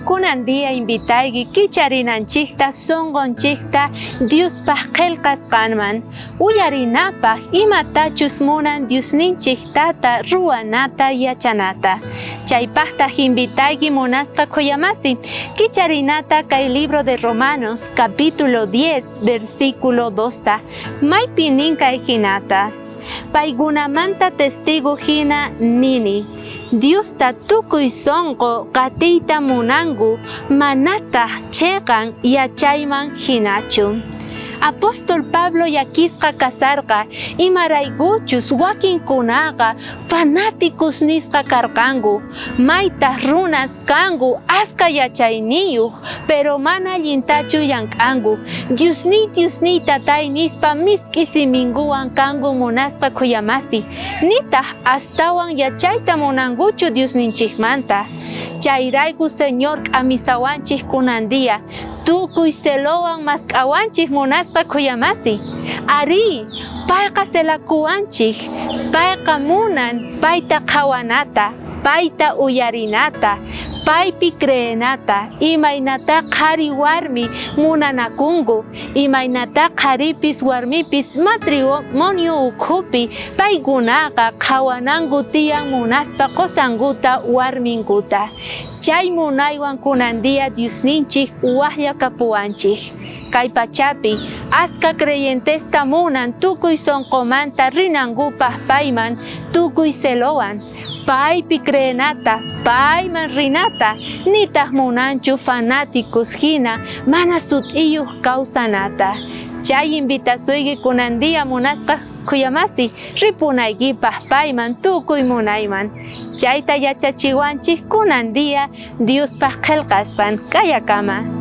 Kunan día invitayki kicharinanchikta sonqonchikta Diospaj qhelqasqanman, uyarinapaj imatachus munan Diosninchik Tata ruwanata yachanata. Chaypajtaj invitayki munasqa khuyamasi, kicharinata kay libro de Romanos capítulo 10 versículo 2ta, maypi nin kay jinata: Paykunamanta testigo jina nini, Diosta tukuy sonqo qatiyta munanku, manataj cheqan yachayman jinachu. Apóstol Pablo llakisqa kasarqa imaraykuchus wakinkunaqa fanáticos nisqa karqanku, maytaj runas kanku aska yachayniyoj, pero mana allintachu llank'anku. Diosniy, Diosniy tatay nispa misk'i siminkuwan kanku munasqa khuyamasi, nitaj astawan yachayta munankuchu Diosninchejmanta. Chayrayku Señor k'amisawanchej kunan día, tukuy celowan mask'awanchej munasqa khuyamasi. Arí, payqa celakuwanchej, payqa munan payta qhawanata, payta uyarinata, paypi creenata, imaynatá qhari warmi munanakunku, imaynatá qharipis warmipis matrimonio ukhupi paykunaqa qhawananku tiyan munaspa qosankuta warminkuta. Chay munaywan kunan día Diosninchej wajyakapuwanchej. Kay pachapi aska creyentesta munan tukuy sonqomanta rinankupaj payman tukuy celowan, paypi creenata, payman rinata, nitaj munanchu fanáticos jina mana sut'iyoj kawsanata. Chay invitasuyki kunan día munasqa khuyamasi, ripunaykipaj payman tukuy munayman. Chayta yachachiwanchej kunan día Diospaj qhelqasqan kayakama.